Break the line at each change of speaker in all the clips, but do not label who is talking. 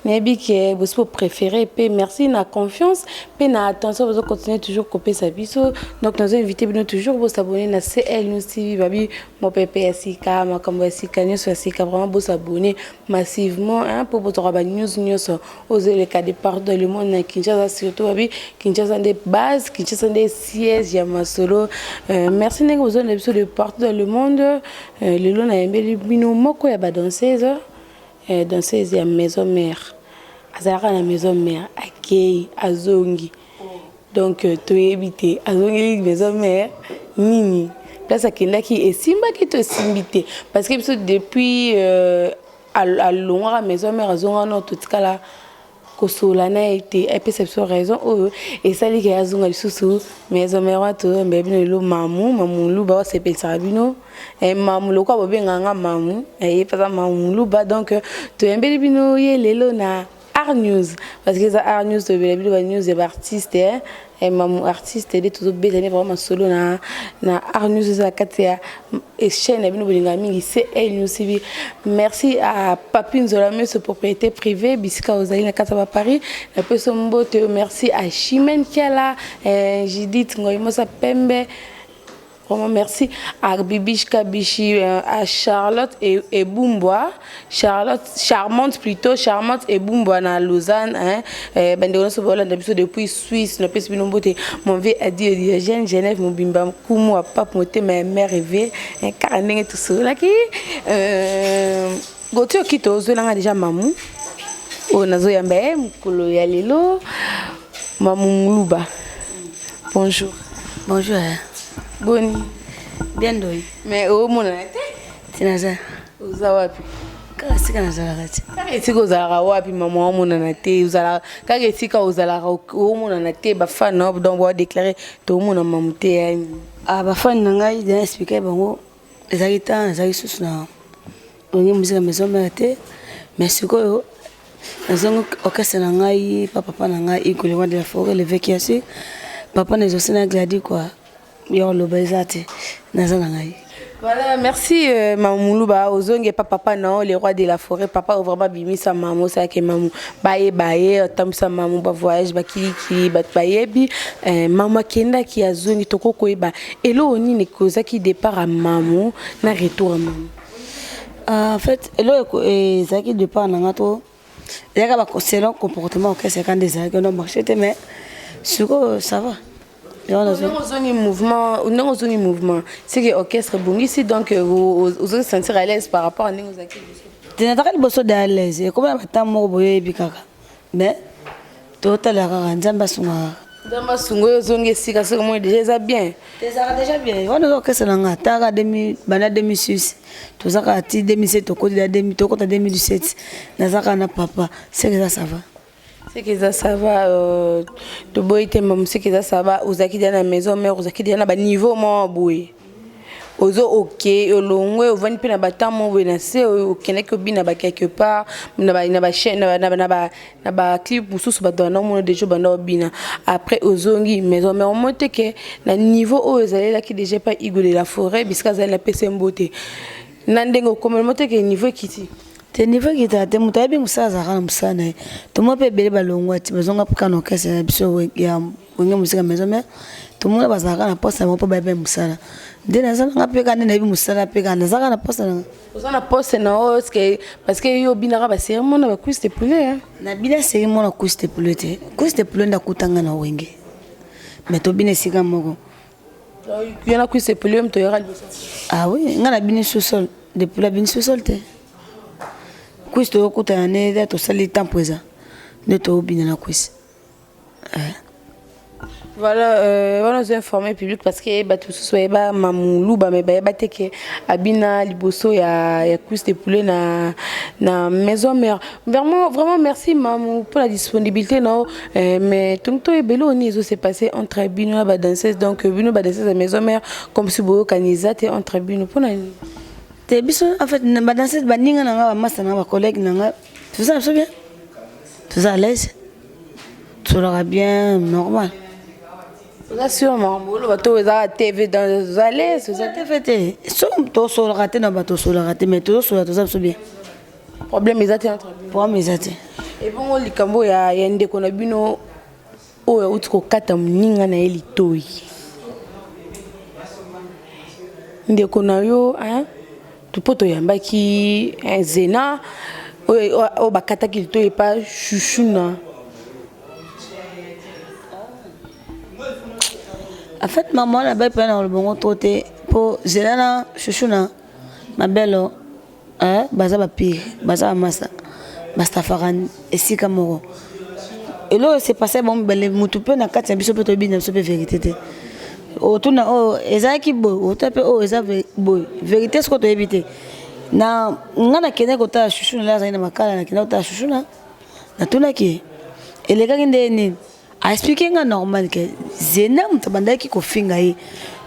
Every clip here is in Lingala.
Nayebi ke bosi bo préféré pe merci na confiance pe na attention bozo continuer toujours kopesa biso. Donc nazo inviter bino toujours bo s'abonner na CL News TV babi mopepe ya sika, makambo ya sika nyonso ya sika vraiment bo s'abonner massivement hein po bozwaka ba news nyonso ozo eleka de partout dans le monde na Kinshasa surtout babi Kinshasa nde base, Kinshasa nde siège ya masolo. Merci ndenge bozolanda biso de partout dans le monde. Lelo nayembeli bino moko ya ba danseuse danseuse ya maison mère azalaka na maison mère akei azongi donc toyebi te azongeli maison mère nini place akendaki esimbaki to esimbi te parce que biso depuis alongwaka maison mère azonga no totikala kosola na ye te epesa biso raison oyo esaliki azonga lisusu maison mère wana. Toyambela bino lelo mamu mamu Luba osepelisaka bino mamu lokola bobengaka nga mamu ye mpenza mamu Luba. Donc toyambeli bino ye lelo na Art News parce que eza Art News, toyebela bino banews ya baartiste. Mamu artiste nde tozobeta nde vraiment masolo na Art News eza na kati ya chaîne na bino bolingaka mingi CL News TV. Merci à Papi Nzola Meso, propriété privée bisika ozali na kati ya baparis, napesi mbote. Merci à Chimène Kiala, Judith Ngoyimosa Pembe. Vraiment merci à Bibiche Kabichi, à Charlotte et Boumbwa, Charlotte, Charmante plutôt, Charmante et Boumbwa na Lausanne, hein, bande on se voit depuis Suisse, na pesi bino mbote, mon vieux a dit Diogène Genève mobimba kumu a pape motema ya mère rêvé, hein, kaka ndenge tosololaki. Gauthier Okito ozwelanga déjà mamu oyo nazoyamba ye mokolo ya lelo, Mamu Muluba. Bonjour.
Bonjour.
Boni?
Bien ndoi.
Mais omonana te.
Tinaza.
Oza wapi?
Kaka esika nazalaka ti.
Kaka esika ozalaka wapi, mama? Omonana te, ozalaka kaka esika ozalaka, omonana te. Bafan na donc badéclare toomona mamu te yani.
Ah, bafani na ngai na expliqué bango ezalaki ntan nazalaki susu na Wenge Musica Maison Mère te, mais sikoyo nazongi orchestre na ngai pa papa na ngai Igwe, le roi de la forêt, l'évêque ya su papa na exaucé na Gladi quoi. Ya koloba eza te, naza na ngai.
Voilà, merci Mamuluba. Ozonge pa papa na le roi de la forêt. Papa vraiment bimisa mamu osalaki mamu bayeba ye otambwisa mamu bavoyage bakilikili bato bayebi mamu akendaki azongi. Toko koyeba eloko nini ekozaki départ ya mamu na retour ya mamu?
En fait, eloko ezalaki départ na nga to ezalaka ba selon comportement orchestre eka nde ezalaki no marché te, mais sikoyo ça va.
Ndenge ozongi mouvement, ndenge ozongi mouvement, c'est que orchestre ebongisi, donc ozoki sentir à l'aise par rapport à ndenge ozalaki liboso?
Te, nazalaka liboso de à l'aise, ekoma na batemps moko boye oyebi kaka, mais totala kaka Nzambe asungaka.
Nzambe asunga oyo ozongi esika soki omoni déjà eza bien.
Ezalaka déjà bien wana, eza orchestre na nga taka banda 2006, toza kaka ti 2007, tokoti tokota 2017, naza kaka na papa seke eza ça va.
Seke eza ça va, toboyi te mamu, seke eza ça va. Ozalaki déjà na maison mère, ozalaki déjà na baniveau moko boye, ozo oke olongwe ovandi mpe na batemps moko boye na se okendaki obina ba quelque part na bachaîne na baclip mosusu bato banda omona déjà banda obina. Après ozongi maison mère, omoni te ke na niveau oyo ezalelaki déjà pa Igwe de la forêt bisika azali na pesa mbote na ndenge okomeli mo te ke niveau ekiti?
Te, niveau ekitaka te. Moto ayebi mosala azalaka na mosala na ye. Tomona mpe ebele balongwa ti bazonga kaka na orchestre na biso ya Wenge Musica Maison Mère. Tomona bazalaka na poste na bango mpo bayebi mosala nde naza nanga mpe kaka nde nayebi mosala mpe kaka naza kaka na poste nanga.
Oza na poste na oyo parce que yo obinaka basérie mona bacuisse de poulet.
Nabina série mona cuisse de poulet te. Cuisse de poulet nde akutanga na Wenge, mais tobina esika moko.
Yo na cuisse de poulet moto oyaka liboso?
Ah oui, nga nabini sous-sol de poulet, abini sous-sol te. Cuisse toyokutana ne tosali tempo eza nde toobina na cuisse.
Voilà, wana ozo informer public parce que bato mosusu bayeba Mamuluba mais bayeba te ke abina liboso ya cuisse de poulet na maison mère. Vraiment, vraiment merci Mamu pour la disponibilité na mais tongi toyebeli oni ezo se passer entre bino na badanseuse, donc bino badanseuse ya maison mère, comme si boyokani eza te entre bino, mpona nini?
Te, biso en fait badanseuse baninga na nga, bamasa na nga, bacollègue na nga, toza na biso bien, toza à l'aise, tosolaka bien, normal.
Oza sur makambo oloba to ezaka TV dans oza à l'aise?
Oza TV te, so tosolaka te na bato, tosolaka te, mais tozosola, toza biso bien.
Problème eza te entre bino?
Problème eza te.
Ebongo likambo ya, ya ndeko na bino oyo auti kokata moninga na ye litoi, ndeko na yo, hein? Mpo toyambaki Zena oyo, oyo bakataki litoi epa Shushuna.
En fait, mama wana bai mpe na koloba ngo to te, mpo Zela na Shushuna mabelo, eh, baza bapire, baza bamasa, bastafaka esika moko. Eloko ese passe bango mibale, motu mpe na kati na biso mpe toyebi na biso mpe vérité te. Otuna oyo ezalaki boye, otuna mpe oyo eza boye, vérité sikoyo toyebi te. Na nga nakendaki kotala Shushuna, le azalaki na Makala. Nakendaki kotala Shushuna, natunaki ye elekaki nde nini. Aexpliquer nga normal ke Zena moto abandaki kofinga ye.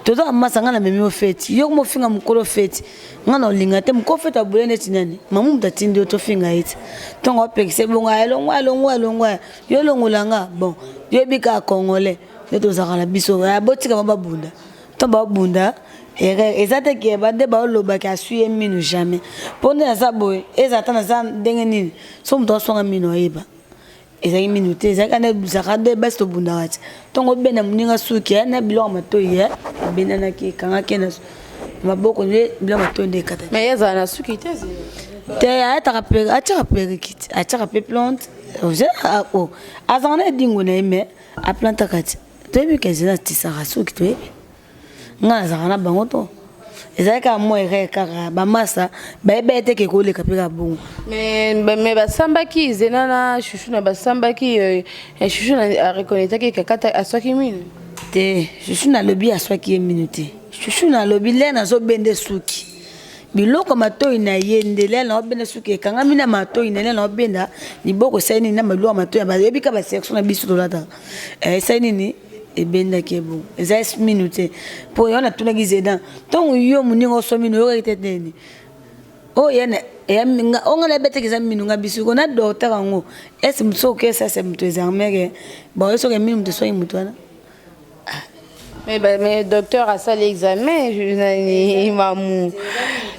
Toza masa, nga na memi yo feti, yo komofinga mokolo feti, nga na olinga te. Mokolo feti aboye neti nani, mamu moto atindi yo tofinga ye te. Ntongo apekisa bongo, alongwa, alongwa, alongwa, yo longola nga. Bon, yoyebi kaka Congolais nde tozalaka na biso, botika bango babunda. To babunda, erreur eza te ke bande baolobaki asui ye mino, jamais. Mpo nde naza boye, eza ata naza ndenge nini, so moto aswanga mino, ayeba ezalaki mino te, ezalaki nde ezalaka nde basi tobundaka ti ntongo obenda moninga suki na biloko ya matoi, ebendanaki, ekangaki na maboko nde biloko ya matoi nde ekataki.
Mais ye azala na suki te?
Te, ayataka, atiaka perruque, atiaka mpe plante, azalaka na edingo na ye, mais aplantaka ti. Toyebi ke Zena atisaka suki, toyebi. Nga nazalaka na bango to ezalaki kaka mwa erreur, kaka bamasa bayeba ye te ke koleka mpe kaka bongo.
Mais basambaki Zena na Shushu na basambaki, Shushu na areconnaîtraki kakata aswaki mino.
Te, Shushu nalobi aswaki ye mino te. Shushu nalobi le nazobende suki, biloko matoi na ye nde le naobenda suki ekangami na matoi na ye, naobenda liboko esali nini na biloko matoi. Bayebi ka basection na biso tolataka, esali nini, ebendaki ye bongo. Eza minu te, mpo yo natunaki Zedan ntongo yo moninga oswa minu, oyokaki te nini oyo onga nayebi teke eza minu. Nga biso ko na docteur yango ese motu soki okesa moto exameke baoyo soki minu moto eswaki motu wana.
Mais docteur asali examen nani, mamu,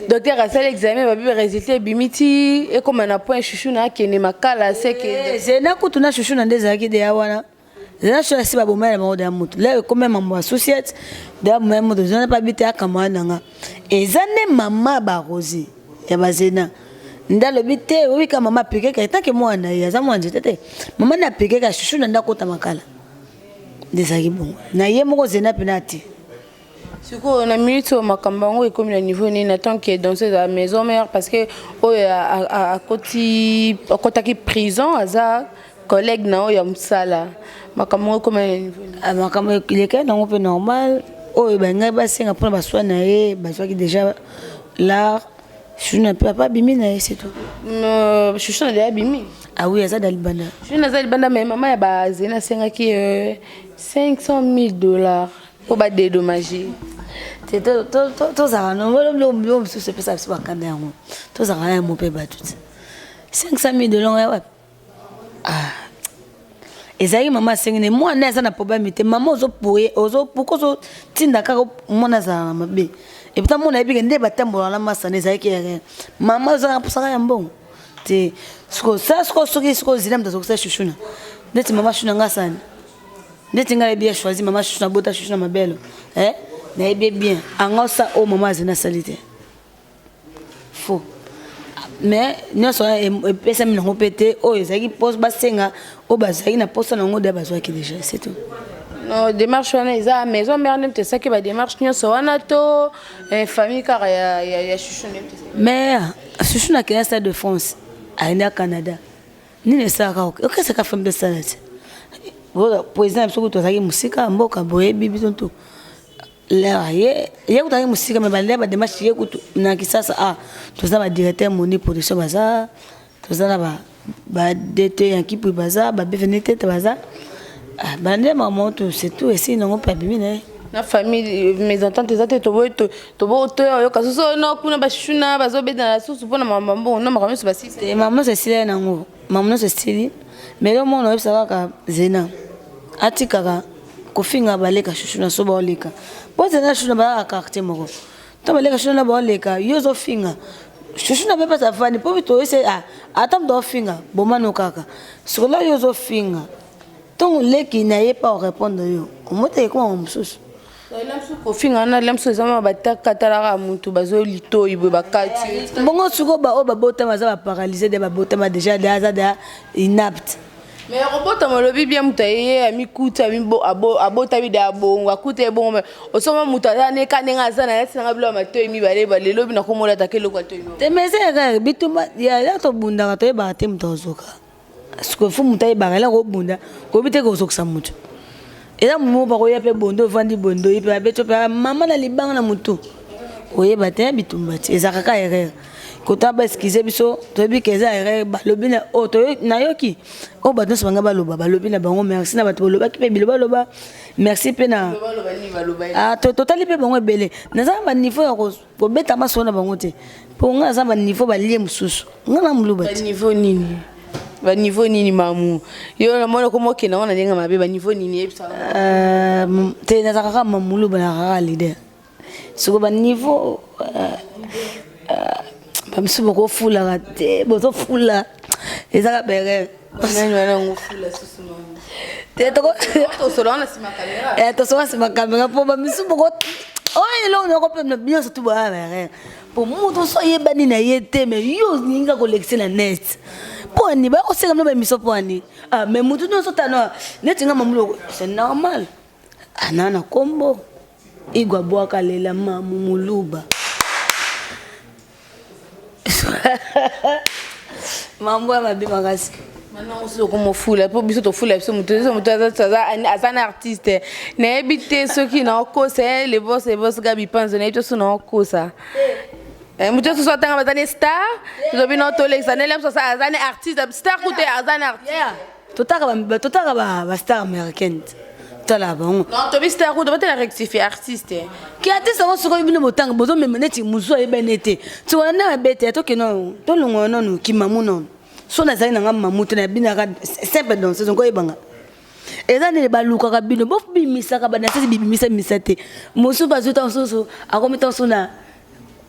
docteur asali examen, babi résultat ebimi ti ekóma na point Shushu na akende Makala seke.
Zena kutu na Shushu na nde ezalaki deya wana. Zena Shushu asi babomela bango deya motu le ekómi mambo ya société deya bomela moto. Zena mpe abi te akamwana nanga, eza nde mama Barosi ya bazena nde alobi te. Oyika mama apekeka etake mwana ye aza mwana nzete te, mama nde apekeka Shushu na nde akota Makala, nde ezalaki bongo na ye moko Zena mpena te.
Sikoyo na minute oyo, makambo yango ekomi na niveau nini en tant que danseuse ya Maison Mère? Parce que oyo akoti, akotaki prison, aza collègue na oyo ya mosala. Makambo yango ekomi na niveau nini?
Makambo elekaki nango mpe normal. Oyo bangai basenga mpona baswa na ye, bazwaki déjà l'art. Shuna mpe papa abimi na ye, c'est tout.
Shushu na deya abimi?
Ah oui, aza na libanda.
Shushu aza libanda, mais mama ya bazena asengaki 500 000 $ mpo badédommage.
Te, tozalaka no biloko mosusu epesa biso bakanda yango, tozalaka na yango mpe bato te. 500 000 $ ya wapi? Ah, ezalaki mama asengi ne mwana aza na problème te. Mama ozopoye, pourquoi ozotinda kaka mwana azala na mabe? Et pourtant mwana ayebi ke nde batambolaka na masana, ezalaki erreur. Mama ozala mposaka ya mbongo te. Siko sa siko soki siko ozela moto azokisa Shushuna neti mama Shuna, nga asani neti ngai nayebi ya choisi mama Shushu, nabota Shushu na mabelo, eh? Nayebi bien anga osa oyo mama azali asali te faux, mais nyonso epesami nango mpe te. Oyo ezalaki mpo basenga, oyo bazalaki na posa nango de bazwaki déjà, c'est tout.
Non, démarche wana eza Maison Mère nde moto esaki badémarche nyonso wana to famille kaka ya Shushu nde moto?
Mais Shushu nakenda Stade de France, ayenda Canada, nini esalaka okesaka famille esala te. Président na biso kutu azalaki mosika mboka, boyebi biso tu lere ye, ye kutu azalaki mosika, me balea badémarche ye kutu na Kisasa. A toza badirecteur moni production, baza toza na badt yankipui, baza babeveni tete, baza balande makambo to, c'est tout. Esili nango mpe abimi na ye.
Na famille mésentente eza te? Toboyi toya oyoka susu no kuna bashuna bazobetana susu mpona makambo mbongo no, makambo nyonso basisi.
Te, makambo nyonso esili ye nango, makambo nyonso esili. Mais lo mona oyebisa kaka Zena atikaka kofinga baleka Shushu na so baoleka, mpo Zena, Shushu na bazalaka quartier moko. To baleka Shushu na baoleka, yo ozofinga. Chouchou na pepe afandi mpo toyese ata moto aofinga bomano kaka sikola yo ozofinga ntongo leki na ye mpa orépondre yo omoteke ekoma mosusu.
Kofinga wana lia mosusu eza ma batakatalaka motu bazolitoi boye bakati.
Bongo sikoyo baoyo babotama aza baparalyse de babotama déjà de aza de inapte.
Mais kobotama olobi bien, moto aye amikuti abotami de abongo akuta ye bongo, mais osoma moto aza neka ndenge aza na yati nanga bilo ya matoi mibale balelo bino akomolataka eloko ya toi.
Te, mais eza kaka bitumba ya tobundaka, toyebaka te moto azoka. Sikoyo fu moto ayebaka eloko obunda, koyebi te kozokisa moto. Eza momo bakoya mpe bondo ovandi bondo ye mpe abeti mpe mama na libanga na motu, oyeba te. Bitumba ti ezalaka kaka erreur kota. Baexcuse biso, toyebi ke eza erreur. Balobi na oyo nayoki oyo bato nyonso banga baloba, balobi na bango merci na bato balobaki mpe bilobaloba, merci mpe na totali mpe bango ebele. Naza na baniveau ya kobeta masolo na bango te, mpo nga naza baniveau balie mosusu, nga na moluba te.
Baniveau nini? Baniveau nini, mamu? Yo namoni okoma okenda ngo na ndenge mabe. Baniveau nini? Yebisa.
Te, nazalaka kaka mamuluba, nazalaka kaka leader. Soko baniveau bamisusu bokofulaka te, bozofula, ezaka berere.
Nani wana ngo fula susu, mamu?
Te,
tosolo wana nsima caméra.
Tosolo nsima caméra, mpo bamisusu boko oyo eloko noko mpe nyonso tu boya berere, mpo moto so ayebani na ye te. Mais yo olingi kolekisa na net mpo ani bakoseka bino baémission mpo ani? Ah, mais motu nyonso tano neti nga mamulu, c'est normal. Ana na kombo Igwa bwaka lela mamu muluba, mambo ya mabe makasi.
Maintenant osi okomofula mpo biso tofula biso moto biso moto aza na artiste. Nayebi te soki naokosa le boss, le boss Gabi Panzo. Nayebi te soki naokosa moto nyonso so atanga baza ne star. Tozobi no tolekisa nele moso aza ne artiste, star kute aza ne artiste.
Totaka bastar américaine, tala bango.
Non, tobi star kutu batela rectifier artiste.
Ki artiste yango sikoyo bino botanga bozomema neti mosu ayebani te. Tikola nde mabe te, tokende tolongola nanu kimamu nanu. So nazali nanga mamu te, nabinaka simple danseuse. Ngo oyebanga eza nini balukaka bino bobimisaka badanseuse bibimisa misa te. Mosusu bazwi ta mosusu akomi ta mosusu na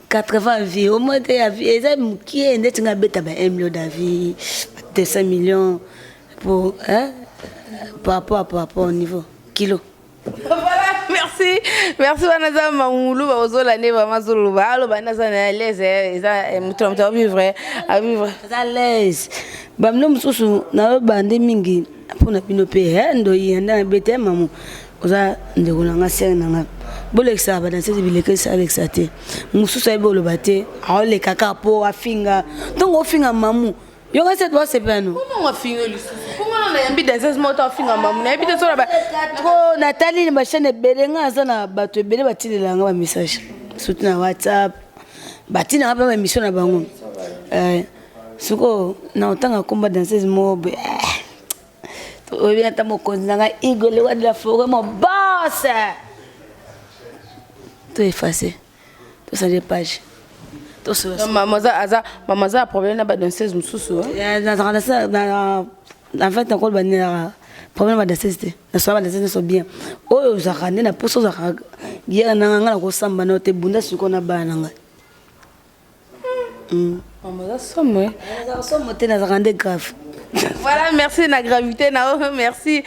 80 vues au moins te, eza mokie. Ndeti nga abeta ba 1 million de vues, 200 millions pour, hein, par rapport au niveau kilo.
Voilà, merci, merci. Wana eza mangulu baozola nde vraiment azoloba, aloba nde aza na l'aise. Eza moto na moto avivre, avivre.
Aza l'aise. Bamino mosusu nayoba nde mingi mpona bino mpe ndoyi nde nabete. Mamu oza ndeko na nga, sere na nga, bolekisaka badanseuse bilekesa alekisa te. Mosusu ayebi oloba te, aoleka kaka mpo afinga. Ntongo ofinga mamu, yoka se basepela no.
Afinga lisusu mpo nayambi danseuse moko to afinga mamu, nayebi te sola.
Trop natali na bachaîne ebele. Nga aza na bato ebele batindelanga bamessage, surtout na WhatsApp, batinanga mpe baémission na bango. Sikoyo na otanga komba danseuse moko boye, oyebi ata mokonzi na ngai Igwe, le roi de la forêt, mon boss. To efface, tosali page.
Mama aza na problème na badanseuse mosusu?
Nazalaka en fait nakoloba ndelaka problème badanseuse te. Nasola badanseuse nyonso bien. Oyo ozalaka nde na poso, ozalaka guerre nanga, nga nakosamba nao te. Bunda sikoyo na bana na ngai.
Mama aza somo.
Nazalaka somo te, nazalaka nde grave.
Voilà, merci na gravité na yo, merci.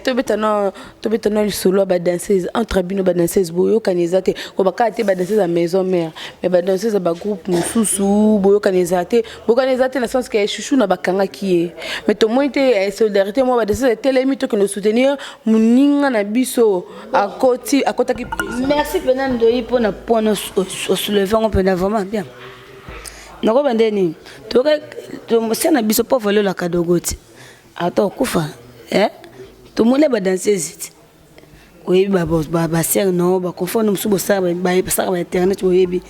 Tobetano lisolo ya badanseuse entre bino. Badanseuse boyokani eza te, kobakaka te badanseuse ya maison mère, mais badanseuse ya bagroupe mosusu boyokani eza te. Boyokani eza te na sens ke Chouchou na bakangaki ye, mais tomoni te solidarité moko badanseuse etelemi tokende soutenir moninga na biso akoti akotaki.
Merci mpena ndoi mpona point osoulever yango mpena vraiment bien. Nakoba nde nini? Se na biso pauvre lelaka dogo ti ata okufa. Tomoni badanseuse ti oyebi basere no baconfort mosusu bosalaka bainternet, boyebi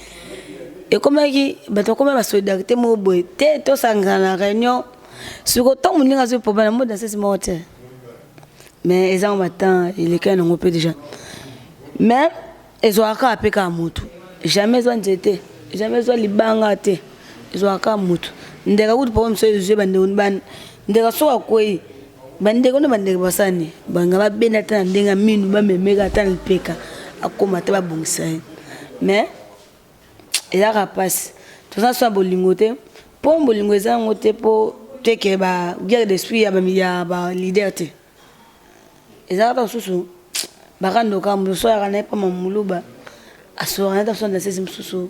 ekomaki bato bakomaki basolidarité moko boye te. Tosangana na réunion siko ntango moninga azwi problème mo danseuse moko te, mais eza ngo batemps elekaki nango mpe déjà. Mais ezwaka kaka mpe kaka motu, jamais ezwa nzete, jamais ezwa libanga te, ezwaka kaka motu. Ndeka kutu problème so ezwi bandeko, ndeka soki akwei, bandeko na bandeko basani banga babenda ata na ndenge ya minu, bamemeka ata na lipeka, akóma te, babongisa ye. Mais ezalaka mpasi. Toza so ya bolingo te, mpo bolingo eza yango te, mpo teke ba guerre d'esprit ya ba leader te. Ezalaka mosusu bakandoka mosusu ayaka na ye mpa Mamuluba, asoka na ye ta danseuse mosusu,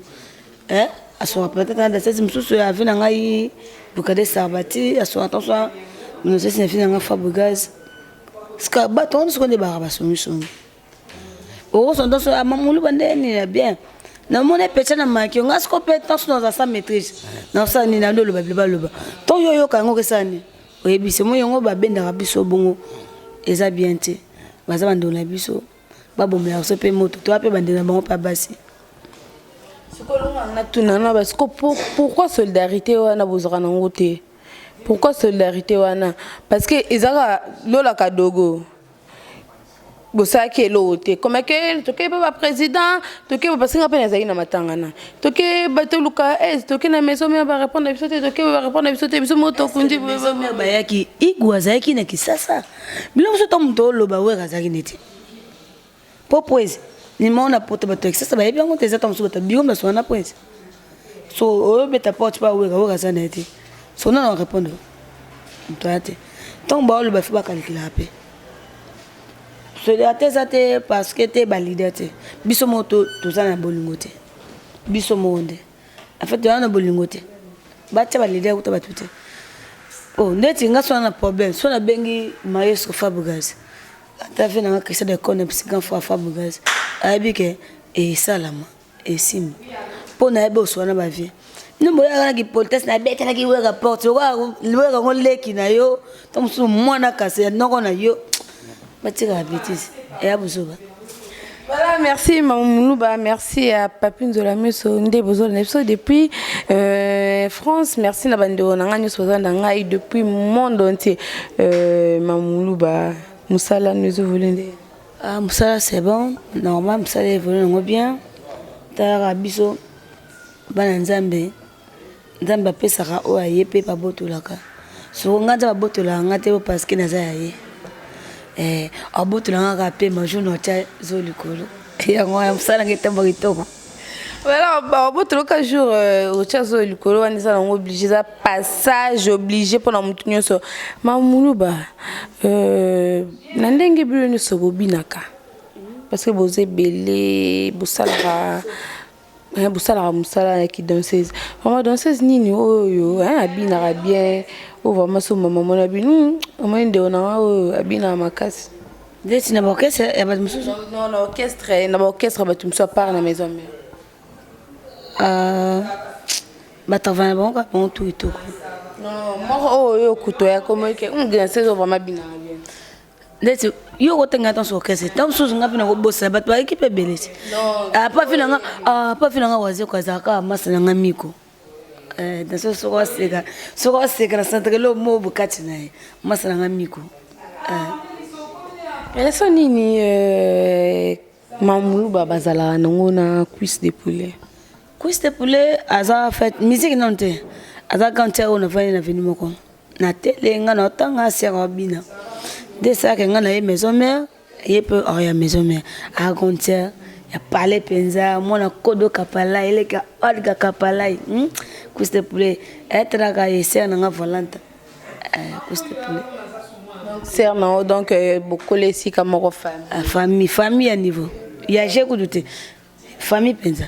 asoka peut-être na danseuse mosusu ya vie na ngai Bukade Sarbati, asoka ta so danseuse na vie na ngai Fabregas. Sika bato wana sikoyo nde baka basongisongi, okosonda so Mamuluba nde nini ya bien namoni epecha na maki nga. Siko mpe ntanso naza sans maîtrise, nasala nini? Nandi oloba bilobaloba to yo oyoka yango, okesala nini? Oyebisi mo yango, babendaka biso bongo, eza bien te. Baza bandeko na biso, babomelaka biso mpe moto, toya mpe bandeko na bango mpe basi.
Sikoyo natuna na basiko, pourquoi solidarité wana bozwaka nango te? Pourquoi solidarité wana? Parce que ezalaka lolaka dogo, bosalaki eloko te. Comme ke toke mpe baprésident, toke, parce nga mpe nazalaki na matanga na toke, batoluka aise, toke na Maison Mère, barépondre na biso te, toke, barépondre na biso te, biso mo tokundi.
Bayaki, Igu azalaki na Kisasa, biloko so to moto oloba Wera azalaki neti po Poise nimao na poto, bato ya Kisasa bayebi yango te. Eza ta mosusu bato biro basonga na Poise, so oyobeta porte mpa Wera, Wera aza na ye te, so nana répondre moto aya te. Ntango baoloba fo bakalikilaka mpe solidarité eza te, parce que te baleader te, biso moko toza na bolingo te, biso moko nde en fait toza na bolingo te. Batia baleader kuta bato te. Oh, ndeti nga so na problème, so nabengi maestro Fabregas, ata ve nanga Christian de Cone, grand frère Fabregas ayebi ke esalama, esimba, mpo nayebi osola na bavie bino. Boyaka na kipolitesse, nabetelaki Wera porte, Wera ngo leki na yo to mosusu mwana kasi ya noko na yo, batikaka bétise eya buzoba.
Voilà, merci Maman Moulouba, merci à Papi Nzola Meso nde bozolanda biso depuis France, merci na bandeko na ngai nyonso bozolanda ngai depuis monde entier. Maman Moulouba, mosala no ezoévoluer nde?
Ah, mosala c'est bon, normal, mosala évolue nango bien. Talaka biso bana Nzambe, Nzambe apesaka oyo aye mpe babotolaka. Soko nga Nzambe abotolaka nga te parce que naza ya ye, abotolanga kaka mpe majour na otya zo likolo yango wana mosala nga etambo kitoko.
Voilà, babotoloka jour otya zo likolo wana, eza nango obligé, eza passage obligé mpona motu nyonso. Mamuluba, na ndenge bino nyonso bobinaka, parce que boza ebele, bosalaka mosala ya kidanseuse, vraiment danseuse nini oyo abinaka bien, oyo vraiment so mama mona bino, omoni ndeko nanga oyo abinaka makasi?
Ndeti na baorchestre ya bato mosusu?
Non, na orchestre, na baorchestre bato mosusu à part na Maison Mère.
Batravaille na bango kaka, bango tu kitoko.
Non, moko oyo kuto ya komoke danseuse oyo vraiment abinaka bien.
Ndeti yo kotenga ntanso orchestre, ntango mosusu nga mpe nakobosana, bato bayeki mpe ebele ti pa vi nanga Wazeko azalaka masa na nga miko danseuse. Soko aseka, soko aseka na centre lo mo bokati na ye, masa na nga miko.
Relation nini Mamuluba bazalaka nango na Cuisse de Poulet?
Cuisse de Poulet aza fait musique nano te, aza grande sœur oyo navandi na veni moko na tele. Nga na otanga asiaka babina nde esalaka nga na ye Maison Mère, ye mpe ya Maison Mère, a grande sœur ya palais mpenza, mwana Kodo Kapalai, eleka Olga Kapalai. Cuisse de Poulet etalaka ye sœur na nga volante, Cuisse de Poulet.
Sœur na yo, donc bokola esika moko, famille?
Famille, famille ya niveau ya je kutu te, famille mpenza.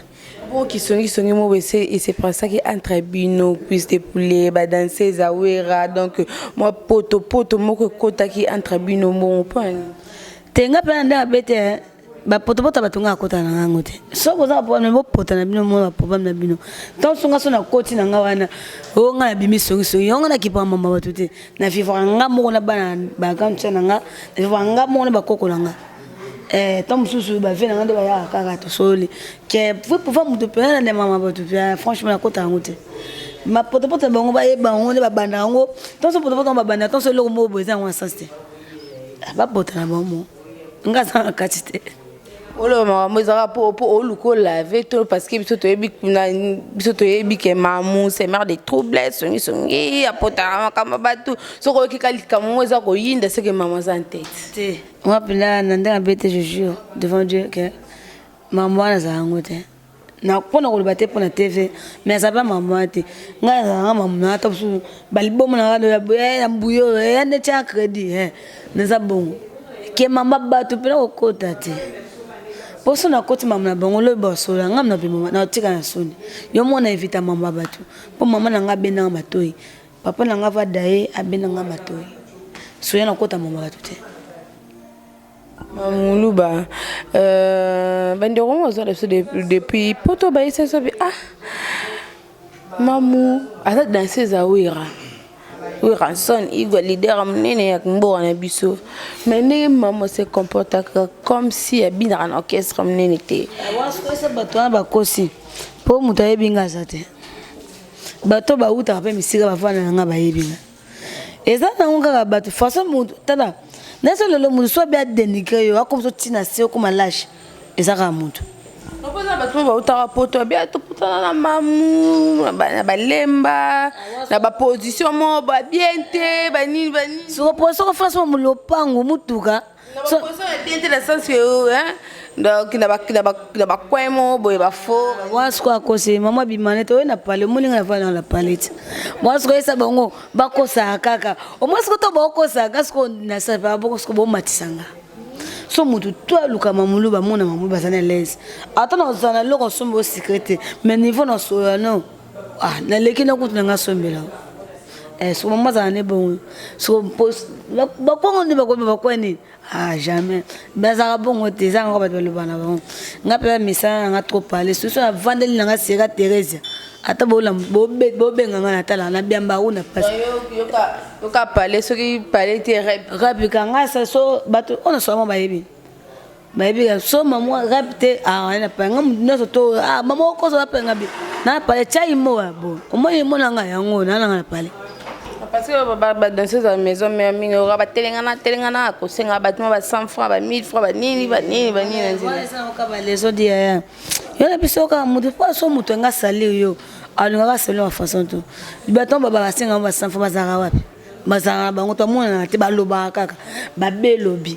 Bon, kisongisongi moko esepasaki entre bino, Cuisse de Poulet, badanseuse awera, donc mwa poto poto moko ekotaki entre bino mbongo mpo ani?
Te, nga mpe na ndenge abe te, bapotopoto bato nga akota na ngango te. Soki oza na problème, bopota na bino mwa baproblème na bino. Ntango so nga so nakoti na nga wana, oyo nga nabimi songisongi yango, nga nakipaka mama bato te. Na vivre nga moko na bana bagrande sœur na nga, na vivre nga moko na bakoko na nga. Ntango mosusu bave na nga nde bayaka kaka tosoli ke pouvoir moto mpenza na ndemama bato. Franchement, nakota yango te. Mapotopoto na bango, bayeba yango nde babanda yango. Ntango so potopoto yango babanda, ntango so eloko moko boye eza yango na sens te, babota na bango mo, nga aza na kati te.
Oloba makambo ezalaka po oluka olave to parce que biso toyebi kuna, biso toyebi ke Mamu c'est mère de trouble, songisongi, apotaka makambo bato. Soki oyoki ka likambo ngo eza koyinda, seke mama aza en tête.
Te, nga mpenza na ndenge abe te, je jure devant Dieu ke makambo wana azala yango te. Na mpona koloba te mpona TV, mais aza mpe mama te. Ngai azalanga mama na ata mosusu balibomo na ngai ya mbuyi oyo ya nde tia crédit, naza bongo ke mama bato mpena kokota te. Mposo nakoti mama na bango, lobi basola ngai na bima natika na soni. Yo mona evita mama bato, mpo mama na ngai abendanga matoi, papa na ngai vada ye abendanga matoi, soya nakota mama bato te.
Mamuluba, bandeko ngo bazwa biso depuis poto, bayisa biso bi ah, mamu aza danseuse ya Wera, Werrason, Igwe, leader ya monene ya mboka na biso, mais ndenge mamu se comportaka comme si abinaka na orchestre monene te.
Esa bato wana bakosi, mpo moto ayebi nga aza te. Bato bautaka mpe misika bafanda na nga bayebi nga. Eza nango kaka bato façon moto. Tala naso lelo, moto so abi adénigre yo, akomisa otina se okoma lâche, eza kaka moto.
Mpoza bato mo bautaka poto, abia toputana na mamu na balemba na baposition mo babien te, banini banini.
Soko soko franchement lopango mutuka.
Na baposition ya bien te, na sens que, hein, donc na bacoin mo boye bafo.
Wana sikoyo akosi. Mama bimane te oyo na pale, omoni nga navanda na pale ti mwa sikoyo esa bango bakosaka kaka omoi sikoyo to bakosaka sikoyo nasapaka boko sikoyo bomatisanga so motu to aluka mamulu bamona mamulu baza na l'aise, ata nazala na eloko asombi o secret te, mais niveau na solola no, ah, naleki na kutu na nga asombela. Soko mama azala ne bongo, soko bakongo nde bakoyeba bakwa nini. Ah, jamais bazalaka bongo te. Eza yango bato baloba na bango. Nga mpenza misala na nga trop parle susu, navandeli na nga sera Theresia, ata bobenga nga natala na biamba una pasi.
Yoka pale, soki pale te rep.
Repika nga sa so bato oyo nasolama bayebi, bayebi so mama rep te. Ah, na pa nga mutu nyonso to, ah, mama okoso bapenga bi na pale tia imo bo omoni imo na nga yango na nga na pale.
Parce que badanseuse ya maison mère mingi oka batelengana telengana, kosenga bato ma ba 100 francs, ba 1000 francs, banini banini banini na nzela.
Eza baleso di yaya yo na biso kaka motu mpo so moto anga salir yo, alingaka selon ya façon to bato baba basenga ba 100 francs. Bazalaka wapi? Bazalaka na bango, tomonana te, balobaka kaka babelobi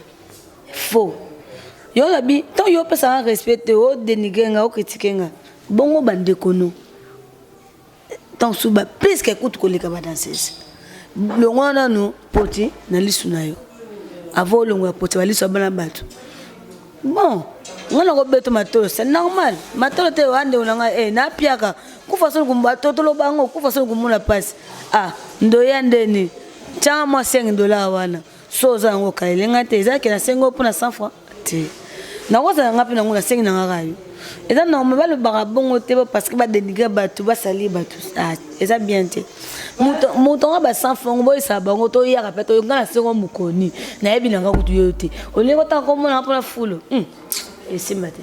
faux. Yo lobi ntango yo opesaka respect te, odénigre nga, ocritique nga bongo bandeko no ntango mosusu ba plus que kutu koleka badanseuse. Longo nanu poti na lisu na yo avant olongo ya poti balisu ya bana bato. Bon, nga na kobeta matolo, c'est normal. Matolo te oya ndeko na ngai, napiaka kufa soni bato toloba yango kufa soni komona mpasi. Ah, ndoya ndeni tianga mwa 5 dollar wana, so oza yango okayelenga te. Ezalaki nasengi mpona 100 francs te, nakozala nga mpe nango nasengi na nga kaka yo. Eza normal balobaka bongo te parce que badénigre bato, basali bato. Ah, eza bien te. Moto nga ba 100 francs boyesaka bango, toyaka mpe toyo. Nga nasengo mokoni nayebi na nga kutu yo te, olingi otanga komona mpona fulo, esimba te.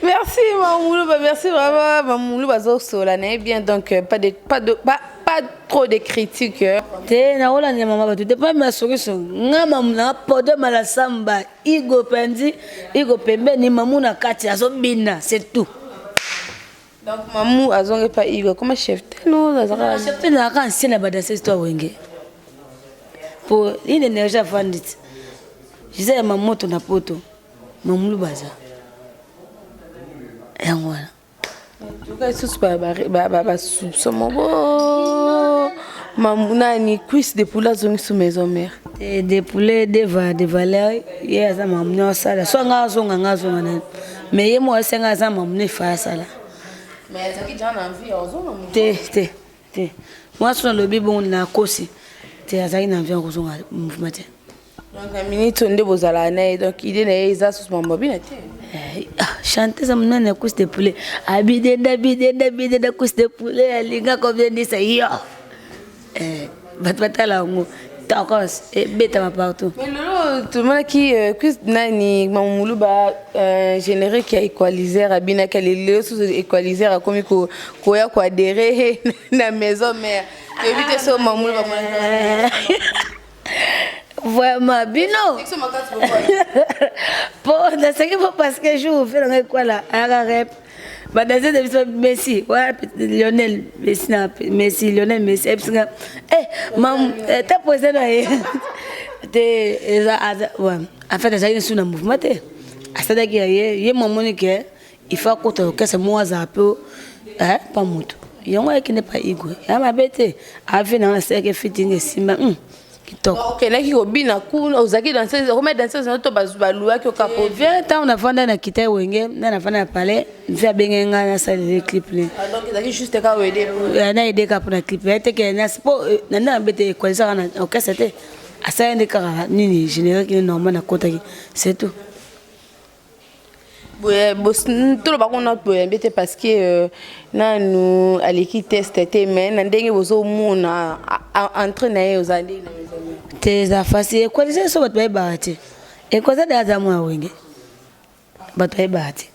Merci Mamoulou, merci vraiment Mamoulou bazosola na ye bien, donc pas de pas de pas, pas trop de critiques.
Te, nakolandela mama bato te mpo masongisongi. Nga mamu na podo malasamba igo penzi igo pembeni, mamu na kati azobina, c'est tout.
Donc mamu azongi pa Igo comme chef te no azaka?
Chef te, nazalaka ancien na badanseuse to awenge po une énergie afandi ti gisele ya mamoto na poto mamulu baza yango wana.
Tuka lisusu basoupçon moko, mamu nani cuisse de poulet azongi su maison mère.
Te, de poulet deva de valeur, ye aza mamu nyonso asala so nga azonga, nga azonga nani, mais ye moko asenga aza mamu no efa asala.
Mais azalaki déjà na envie ya kozonga?
Te te te, mwasi nalobi bongo nakosi te, azalaki na envie ya kozonga mouvement te.
Donc na minute oyo nde bozalaka na ye, donc idée na ye eza susu mambo bina te?
Chanteuse monene ya cuisse de poulet, abidenda bidenda bidenda, cuisse de poulet alinga kobiendisa yo. Bato batala yango tokos ebetama partout.
Mais lelo tomonaki cuisse nani mamulu ba générique ya Equaliser abinaki, lelo susu Equaliser akomi koya koadhérer na maison mère, toyebi te so mamulu bamonaki.
Vraiment bino po naseki po parce que jour ofe nanga ekwala ayaka rep badanse na biso Messi wana, Lionel Messi na Messi, Lionel Messi ayebisinga mam ta président na ye te. Eza en fait azalaki lisusu na mouvement te, asalaki ya ye ye mamoni ke. Il faut akota orchestre moko azala mpe eh, pa moto yango ayaki nde pa Igwe ya mabe te. Ave nanga nasalaki featuring esimba, kitoko.
Okendaki kobina kuna, ozalaki danseuse, okoma danseuse na to baluwaki okapo?
Vie ntango navanda na kita Wenge, nde navanda na palais, vie abengaki ngai nasalela clip ne.
Ah, donc ezalaki juste ka oede?
Na aide kaka mpona clip ya teke po na nde mabe te, ekwalisaka na orchestre te, asali nde kaka nini, générique ne normal, nakotaki, c'est tout.
Boye toloba kuna boyambi te parce que nanu aleki test te, mais na ndenge bozomona entre na ye, oza ndenge na maison?
Te, eza facile. Ekwalisa so bato bayebaka te, ekwalisa de aza mwana Wenge, bato bayebaka te.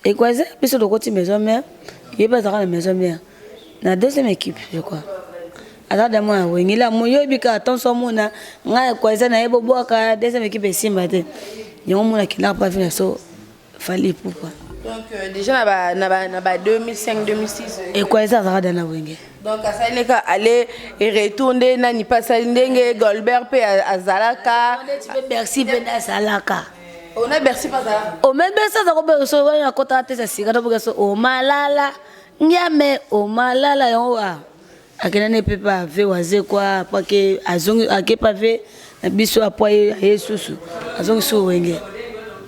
Ekwalisa biso tokoti maison mère, ye mpe azalaka na maison mère na deuxième équipe, je crois. Aza da mwana Wenge la mo yoyebi kaka ntonso omona ngai ekwalisa na ye bobwaka deuxième équipe esimba te, yango mona akendaka mpo avi na so Fally Ipupa.
Donc déjà na ba 2005 2006?
Ekwalisa azalaka da na Wenge.
Donc asali neka aller et retour nde nani mpe asali ndenge Golbert mpe azalaka.
Mpe Bercy mpe nde azalaka.
Ona Bercy mpe azalaka.
Ome Bercy aza kobeka so wana nakotaka te, sika toboka so omalala ngiame omalala yango a akenda ne mpe pa ave Wazekwa po ake azongi ake pa ve na biso apo aye susu azongi su Wenge.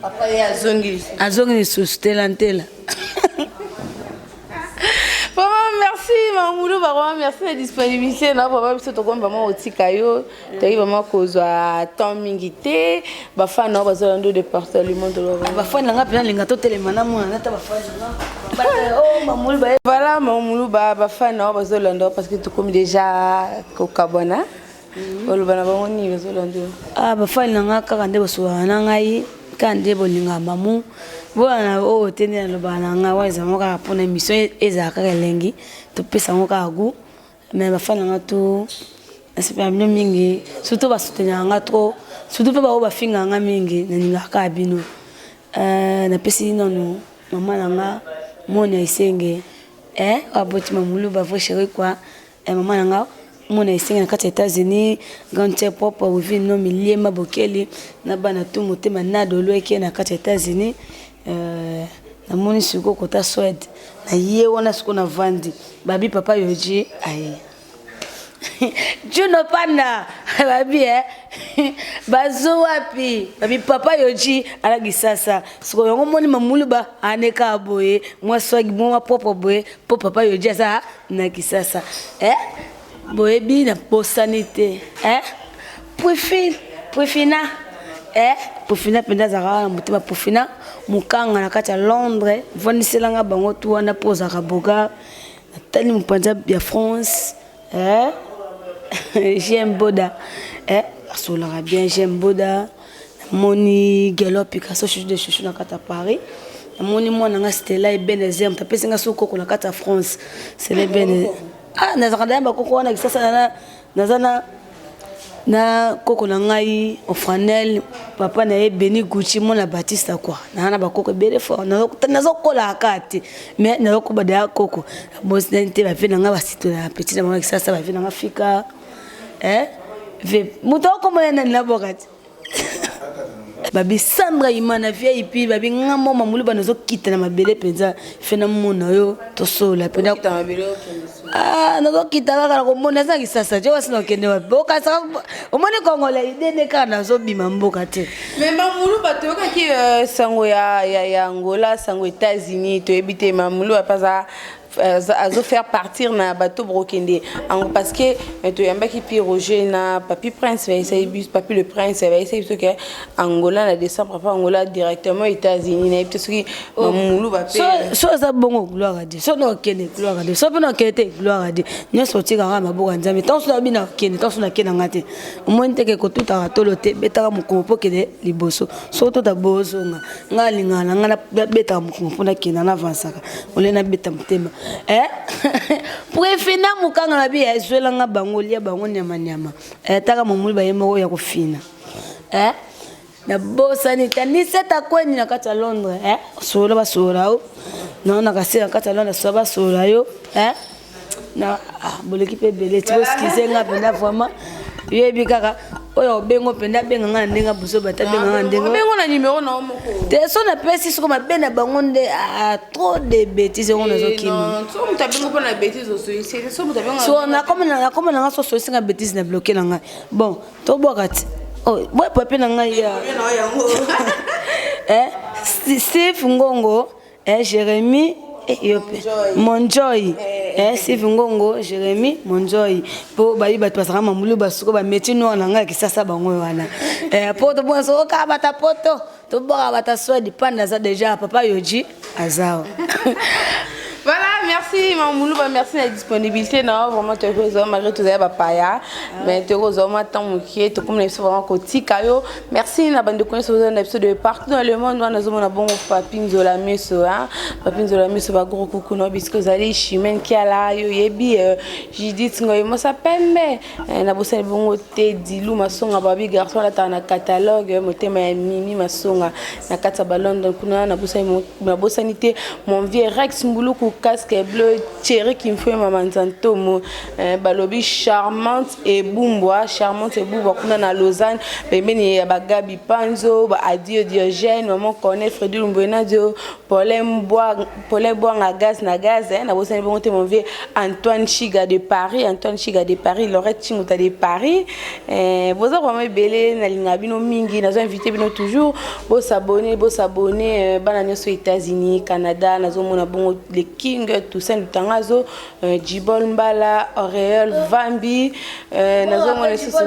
Papa ye azongi.
Azongi lisusu tela ntela.
Vraiment merci Mamulu, vraiment merci na disponibilité na vraiment biso. Tokomi vraiment kotika yo, toyaki vraiment kozwa temps mingi te. Bafana na bazolanda de partout le monde.
Bafani na nga mpena alinga totelema na mwana nata bafani na nga o Mamulu ba.
Voilà Mamulu, bafana na bazolanda parce que tokomi déjà kokabwana, oloba na bango nini bazolanda?
Ah, bafani na nga kaka nde bosolaka na ngai, kaka nde bolingaka mamu bolana oyo te, nde nalobaka na ngai wana ezalamo kaka mpona émission ezala kaka elengi, topesa yango kaka goût. Mais bafani na nga to nasepela bino mingi, surtout basoutenaka nga trop, surtout mpe baoyo bafingaka nga mingi, nalingaka kaka bino. Napesi nanu mama na nga mona esenge aboti Mamulu, bavrai chéri quoi, mama na nga mona esenge na kati ya États-Unis, grande sœur propre Wivine no Miliema Bokeli na bana tu motema na Dolweke na kati ya États-Unis. Namoni sikoyo kota Swede na ye wana sikoyo navandi babi papa Yoji aye Juno Panda babi bazo wapi, babi papa Yoji alaki sasa sikoyo yango moni Mamuluba aneka boye mwa swagi mwa propre boye mpo papa Yoji aza na Kisasa. Boyebi naposani te Prifine, Prifina, Prifina mpenza azalaka wana motema, Prifina Mokanga na kati ya Londres, vandiselanga bango tu wana mpo ozalaka bogar. Natali mopanzi ya France, J'aime Boda, asolaka bien J'aime Boda. Namoni Gelo Picasso, chuchu de chuchu na kati ya Paris. Namoni mwana nga Stella Ebenezer, moto apesi nga sokoko na kati ya France, Stella Ebene. Ah, nazalaka daya bakoko wana Kisasa, naza na koko na ngai Ofranel, papa na ye Beni Gucci, mwana Batista quoi. Naza na bakoko ebele fort, nazokolaka kaka te, mais nazokoba daya koko bosnani te. Bave na ngai basito na petit na bango Kisasa, bave na nga fika moto akomona nani naboka te, babi Sandra Imana VIP, babi ngambo Mamulu bana ozokita na mabele mpenza fe namona yo tosola mpenza. Nazokita kaka nakomona eza Kisasa te, wasi nakende wapi? Okasaka omoni kongola idene kaka nazobima mboka te.
Mais Mamulu, bato oyokaki sango ya Angola, sango États-Unis, toyebi te Mamulu apaza azofaire partir na bato bokokende yango parce que toyambaki pi Roger na Papi Prince, bayesaki biso, Papi le Prince bayesaki biso ke Angola na décembre, papa Angola directement États-Unis. Nayebi te soki Mamulu bape.
So eza bongo, gloire à Dieu. So na okende, gloire à Dieu. So mpe na okende te, gloire à Dieu. Nyonso otikaka maboko ya Nzambe. Ntango so nabi na okende, ntango so nakende nga te, omoni teke kotutaka tolo te, betaka mokongo mpo okende liboso. So tota bozonga nga alingaka na nga nabetaka mokongo mpo nakenda, navansaka ole nabeta motema. Prefina Mokanga na bi ezwelanga bango lia bango nyamanyama, taka Momoli baye moko ya kofina. Nabosani taniseta kweni na kati ya Londres, solola basolola yo naona kasi na kati ya Londres sola basolola yo na boleki mpe ebele ti boskize nga mpenza vraiment yoyebi kaka. Oyo obengo mpenza, abenga ngai na ndenge buzoba te, abenga ngai na ndenge
Obengo na numéro na yo moko.
Te, so napesi soko mabe na bango nde, ah, trop de bêtise yango nazokima.
So moto abengo mpo na bêtise, osoyisi te. So moto abengo
So nakoma nanga, so soyisinga bêtise na bloquer na ngai. Bon, tobwaka ti boye pape na ngai ya Steve Ngongo, Jérémy, yo mpe Monjoy, Steve Ngongo, Jérémy Monjoy, mpo bayi bato bazalaka mamulu basuko bamétier noir na ngai ya Kisasa. Bango wana po tobona soko kaka bata poto, tobwaka bata swadi panda aza déjà papa Yoji azawa.
Voilà, merci Mamoulouba, merci la disponibilité. Non, vraiment, tu es malgré tout ça, paya. Mais tu es vraiment temps mokie, tu comme vraiment kotika yo. Merci na bande connaissance na biso de partout dans le monde. Wana zo na bongo Papi Nzola Meso, hein. Papi Nzola Meso ba gros coucou no bisco zali Chimène Kiala yo yebi Judith Ngoy Mosa Pembe. Na bosali bongo te Dilu Masonga, babi garçon la na catalogue motema ya Mimi Masonga na kati ya ba London kuna. Na bosali, na bosani te mon vieux Rex Mbuluku, casque bleu, Thierry Kimfue, Mama Nzantomo, balobi Charmante Ebumbwa, Charmante Ebumbwa kuna na Lausanne, pembeni ya bagabi Panzo ba Adio Diogène, Maman Cornel, Fredi Lumbuenadio, Paulin Bwanga, gaz na gaz. Na bosani bongo te mon vieux Antoine Chiga de Paris, Antoine Chiga de Paris, Lorette Chinguta de Paris. Boza vraiment ebele, nalinga bino mingi, nazo invité bino toujours bosabonner, bosabonner, bana nyonso États-Unis, Canada. Nazomona bongo le King Toussaint Lutangazo, Jibol Mbala, Auréole Vambi, nazomona lisusu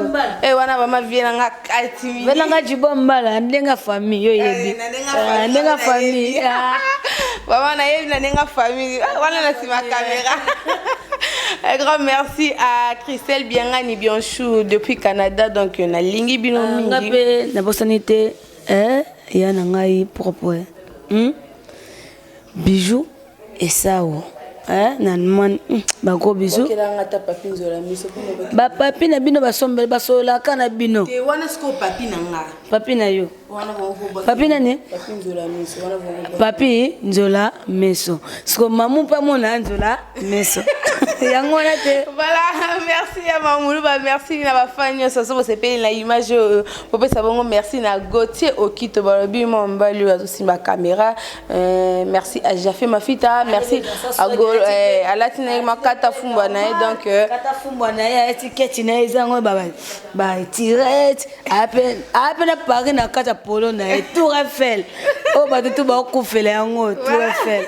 wana bama vie nanga kati.
Venanga Jibol Mbala ndenge famille yo yebi, ndenge famille.
Mama nayebi na ndenge famille wana na nsima caméra. Un grand merci à Christelle Biangani Bianchou depuis Canada. Donc, nalingi bino
Nga
mingi.
Mpe nabosani te ya na ngai propre Bijou Esao na man bagros bisous.
Okelanga ta Papi Nzola Miso.
Bapapi na bino basombeli, basololaka na bino.
Te, wana sikoyo papi na nga.
Papi na yo.
Wana bongo.
Papi nani?
Papi Nzola Miso wana bongo.
Papi Nzola Meso, siko mamu mpe amona Nzola Meso yango wana te.
Voilà, merci à Mamoulouba, merci na bafan nyonso so bosepeli na image oyo bopesa bongo. Merci na Gauthier Okito, balobi mwa mobali oyo azosimba caméra. Merci à Jafé Mafita, merci à Gol, alati na ye makata fumbwa na ye, donc
Kata fumbwa na ye, etiketi na ye eza yango batirete ape na Paris na kati ya polo na ye, Tour Eiffel oyo bato tu bakufela yango, Tour Eiffel.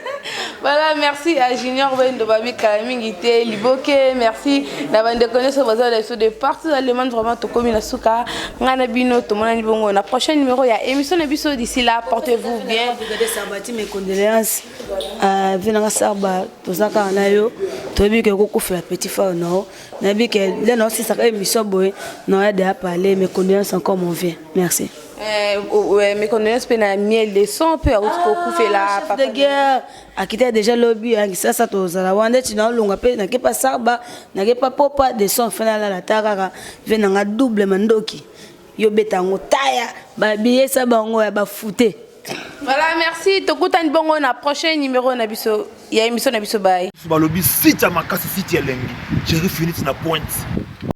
Voilà, merci à Junior Wendo Babi Kala mingi te Liboke, merci na bandeko nyonso baza na biso de partout dans le monde. Vraiment, tokomi na suka. Ngai na bino tomonani bongo na prochain numéro ya émission na biso. D'ici là, portez-vous bien.
Brigade Sarbati, mes condoléances. Vie nanga Sarba, toza kaka na yo. Toyebi ke okokufela petit frère na yo. Nayebi ke nde naosisaka émission boye na oya deya parler. Mes condoléances encore, mon vieux, merci.
Ouais, mes condoléances mpe na Miel de Son mpe auti kokufela.
Chef de guerre akita déjà lobi sasa. Tozala wana ndeti naolonga mpe nakepa Sarba, nakepa popa de son fe nalala ta kaka vie nanga double mandoki yo beta yango taya babiyesa bango ya bafute.
Voilà, merci. Tokutani bongo na prochain numéro na biso ya émission na biso. Bye.
Balobi site ya makasi, site ya elengi, Jerry Finit na pointe.